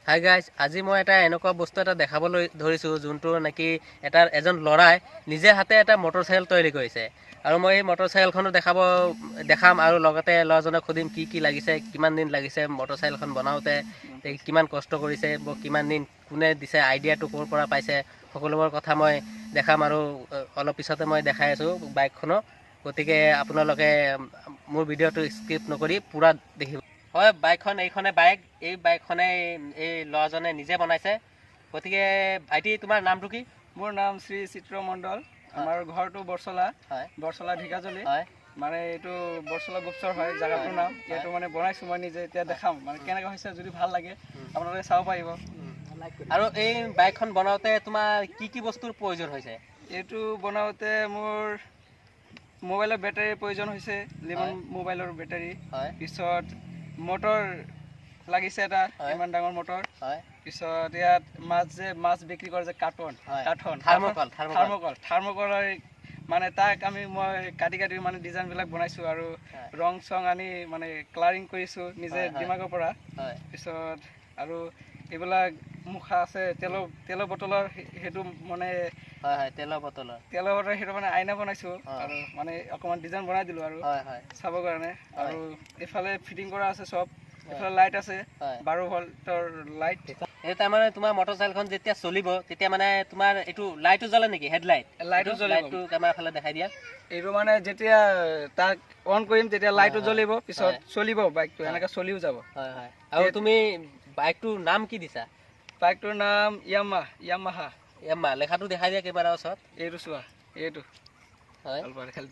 Hi guys, আজি মই এটা এনেকুৱা বস্তু এটা দেখাবলৈ ধৰিছোঁ, যোনটো নেকি এজন ল'ৰাই নিজে হাতে এটা মটৰচাইকেল তৈয়াৰী কৰিছে। আৰু মই এই মটৰচাইকেলখনো দেখাম আৰু লগতে ল'ৰাজনক সুধিম কি কি লাগিছে, কিমান দিন লাগিছে মটৰচাইকেলখন বনাওঁতে, কিমান কষ্ট কৰিছে, কিমান দিন, কোনে দিছে, আইডিয়াটো ক'ৰ পৰা পাইছে, সকলোবোৰ কথা মই দেখাম। আৰু অলপ পিছতে মই দেখাই আছোঁ বাইকখনো। গতিকে আপোনালোকে মোৰ ভিডিঅ'টো স্কিপ নকৰি পূৰা দেখিব। হয়, বাইকখন এইখনে বাইক, এই বাইকখনে এই ল'ৰাজনে নিজে বনাইছে। গতিকে ভাইটি, তোমাৰ নামটো কি? মোৰ নাম শ্ৰী চিত্ৰ মণ্ডল। আমাৰ ঘৰটো বৰচলা, বৰচলা ঢেকীয়াজুলি। মানে এইটো বৰচলা গোপচৰ হয় জাগাটোৰ নাম। ইয়াতো মানে বনাইছো মই নিজে। এতিয়া দেখাম মানে কেনেকুৱা হৈছে, যদি ভাল লাগে আপোনালোকে চাব পাৰিব। আৰু এই বাইকখন বনাওঁতে তোমাৰ কি কি বস্তুৰ প্ৰয়োজন হৈছে? এইটো বনাওঁতে মোৰ মোবাইলৰ বেটাৰীৰ প্ৰয়োজন হৈছে, লেমন মোবাইলৰ বেটাৰী। পিছত মটৰ লাগিছে এটা, ইমান ডাঙৰ মটৰ। পিছত ইয়াত মাছ যে মাছ বিক্ৰী কৰে যে কাৰ্টন, কাঠন, থাৰ্মকল, থাৰ্মকল। থাৰ্মকল, থাৰ্মকলৰ মানে তাক মই কাটি কাটি মানে ডিজাইন বিলাক বনাইছো আৰু ৰং চং আনি মানে কালাৰিং কৰিছো নিজে হয়, হয়। দিমাগৰ পৰা। পিছত আৰু এইবিলাক মুখা আছে, তেলৰ বটলৰ সেইটো মানে হয় হয় তেলৰ বটলৰ। তেলৰ বটলৰ সেইটো মানে আইনা বনাইছো আৰু মানে অকণমান ডিজাইন বনাই দিলো আৰু হয় হয় চাবৰ কাৰণে। আৰু এইফালে ফিটিং কৰা আছে চব, এইফালে লাইট আছে, 12 ভল্টৰ লাইট। এই তাৰমানে তোমাৰ মটৰচাইকেলখন যেতিয়া চলিব তেতিয়া মানে তোমাৰ এইটো লাইটো জ্বলে নেকি, হেডলাইট? লাইটো জ্বলিব। লাইটটো কেমেৰা ফালে দেখাই দিয়া। এইটো মানে যেতিয়া তাক অন কৰিম তেতিয়া লাইটো জ্বলিব, পিছত চলিব বাইকটো, এনেকে চলিও যাব। হয় হয় আৰু তুমি বাইকটোৰ নাম কি দিছা? বাইকটোৰ নাম য়ামা, য়ামাহা। য়াম্মা, লেখাটো দেখাই দিয়া কেমেৰাৰ ওচৰত। এইটো চোৱা, এইটো।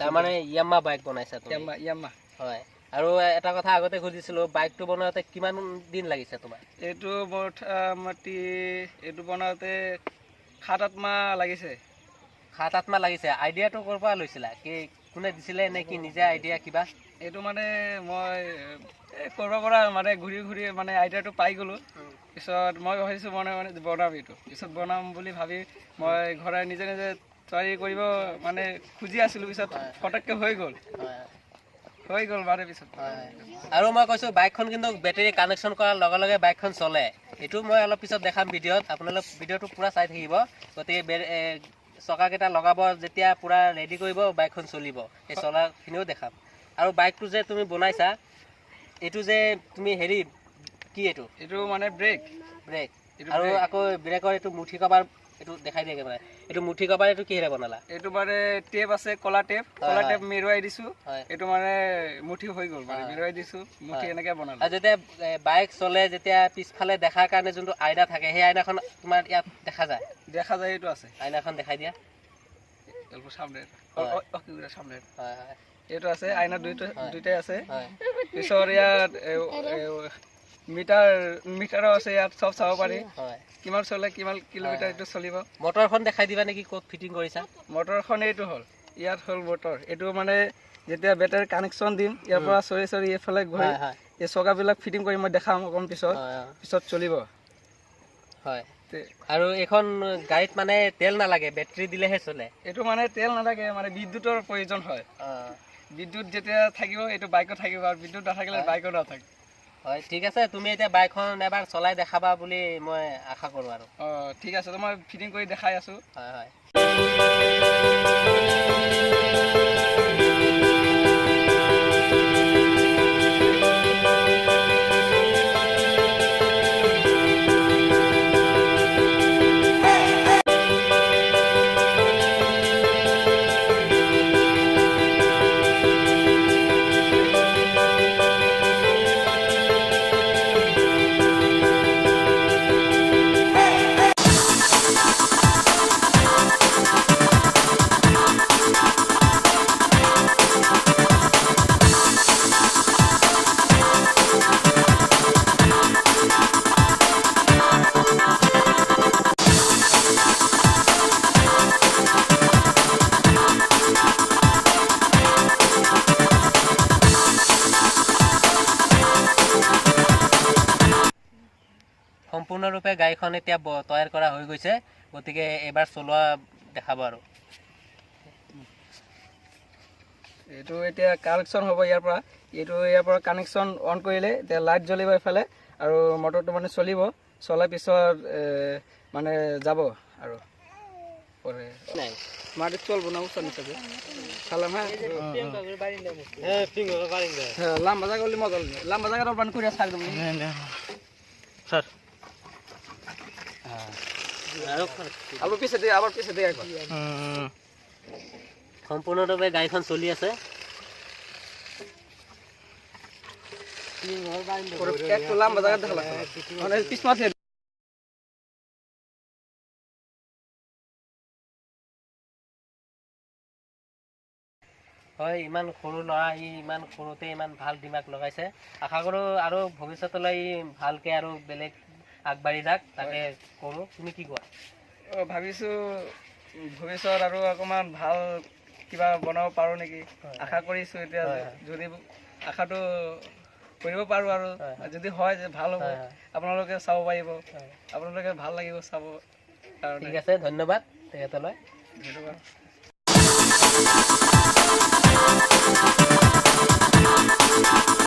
তাৰমানে য়াম্মা বাইক বনাইছা তুমি? য়াম্মা, য়াম্মা। হয়। আৰু এটা কথা আগতে সুধিছিলো, বাইকটো বনাওঁতে কিমান দিন লাগিছে তোমাৰ? এইটো মোটামুটি এইটো বনাওঁতে 7-8 মাহ লাগিছে। 7-8 মাহ লাগিছে। আইডিয়াটো ক'ৰ পৰা লৈছিলা? কি কোনে দিছিলে নে কি নিজে আইডিয়া কিবা? এইটো মানে মই এই ক'ৰবাৰ পৰা মানে ঘূৰি ঘূৰি মানে আইডিয়াটো পাই গ'লোঁ। পিছত মই ভাবিছোঁ মনে মনে বনাম এইটো। পিছত বনাম বুলি ভাবি মই ঘৰে নিজে নিজে তৈয়াৰী কৰিব মানে খুজি আছিলোঁ। পিছত ফটককৈ হৈ গ'ল, হৈ গ'ল মানে পিছত। হয়। আৰু মই কৈছোঁ, বাইকখন কিন্তু বেটেৰী কানেকশ্যন কৰাৰ লগে লগে বাইকখন চলে। এইটো মই অলপ পিছত দেখাম ভিডিঅ'ত, আপোনালোক ভিডিঅ'টো পূৰা চাই থাকিব। গতিকে চকাকেইটা লগাব যেতিয়া পূৰা ৰেডি কৰিব, বাইকখন চলিব, সেই চলাখিনিও দেখাম। আৰু বাইকটো যে তুমি বনাইছা, এইটো যে তুমি হেৰি কি এইটো? এইটো মানে ব্ৰেক। ব্ৰেক। এইটো আৰু ব্ৰেক। আকৌ ব্ৰেকৰ এইটো মুঠি কভাৰ, এইটো দেখাই দিয়ে একেবাৰে। এইটো মুঠি কভাৰ এইটো কিহেৰে বনালা? এইটো মানে টেপ আছে, ক'লা টেপ, ক'লা টেপ মেৰুৱাই দিছো। এইটো মানে মুঠি হৈ গ'ল, মানে মেৰুৱাই দিছো মুঠি, এনেকে বনালো। আৰু যেতিয়া বাইক চলে, যেতিয়া পিছফালে দেখাৰ কাৰণে যোনটো আইনা থাকে, সেই আইনাখন তোমাৰ ইয়াত দেখা যায়? দেখা যায়, এইটো আছে। আইনাখন দেখাই দিয়া। অল্প সামনে, সামনে। হয় হয় এইটো আছে আইনা, দুইটা দুইটাই আছে। পিছত ইয়াত মিটাৰ, মিটাৰো আছে ইয়াত, চব চাব পাৰি। কিমান চলে, কিমান কিলোমিটাৰ এইটো চলিব। মটৰখন দেখাই দিবা নেকি, ক'ত ফিটিং কৰিছা? মটৰখন এইটো হ'ল, ইয়াত হ'ল মটৰ। এইটো মানে যেতিয়া বেটাৰী কানেকশ্যন দিম, ইয়াৰ পৰা চৰি চৰি এইফালে ঘূৰি হয় হয় এই চকাবিলাক ফিটিং কৰি মই দেখাম অকণ পিছত, পিছত চলিব। আৰু এইখন গাড়ীত মানে তেল নালাগে, বেটাৰী দিলেহে চলে? এইটো মানে তেল নালাগে, মানে বিদ্যুতৰ প্ৰয়োজন হয়। বিদ্যুৎ যেতিয়া থাকিব এইটো বাইকত থাকিব, আৰু বিদ্যুৎ নাথাকিলে বাইকত নাথাকে। হয়, ঠিক আছে। তুমি এতিয়া বাইকখন এবাৰ চলাই দেখাবা বুলি মই আশা কৰোঁ আৰু। অঁ, ঠিক আছে, মই ফিটিং কৰি দেখাই আছোঁ। হয় হয় সম্পূৰ্ণৰূপে গাড়ীখন এতিয়া তৈয়াৰ কৰা হৈ গৈছে। গতিকে এইবাৰ চলোৱা দেখাব আৰু। এইটো এতিয়া কানেকশ্যন হ'ব ইয়াৰ পৰা। এইটো ইয়াৰ পৰা কানেকশ্যন অন কৰিলে এতিয়া লাইট জ্বলিব এইফালে। আৰু মটৰটো মানে চলিব, চলাৰ পিছত মানে যাব আৰু পৰে। নাই। মাটিত চলব না, উচ্চ নিচে সালাম। হ্যাঁ হ্যাঁ, লাম্বা জায়গা হলে মজা লাগবে। লাম্বা জায়গা বান করে ছাড় দেবো। স্যার। আবার পিছে দিয়ে, আবার পিছে দিয়ে একবার। সম্পূৰ্ণৰূপে গাড়ীখন চলি আছে। পরে একটু লম্বা জায়গা দেখা লাগবে, মানে পিছ মাথে। হয়, ইমান সৰু ল'ৰা, ই ইমান সৰুতে ইমান ভাল দিমাগ লগাইছে। আশা কৰোঁ আৰু ভৱিষ্যতলৈ ই ভালকে আৰু বেলেগ আগবাঢ়ি যাক, তাকে কৰোঁ। তুমি কি কোৱা? ভাবিছোঁ ভৱিষ্যত আৰু অকণমান ভাল কিবা বনাব পাৰোঁ নেকি, আশা কৰিছোঁ এতিয়া। হয়, হয়। যদি আশাটো কৰিব পাৰোঁ আৰু হয়, হয়। যদি হয় যে ভাল হ'ব। হয়, হয়। আপোনালোকে চাব পাৰিব, হয়। আপোনালোকে ভাল লাগিব চাব কাৰণে। ঠিক আছে, ধন্যবাদ তেখেতলৈ। ধন্যবাদ।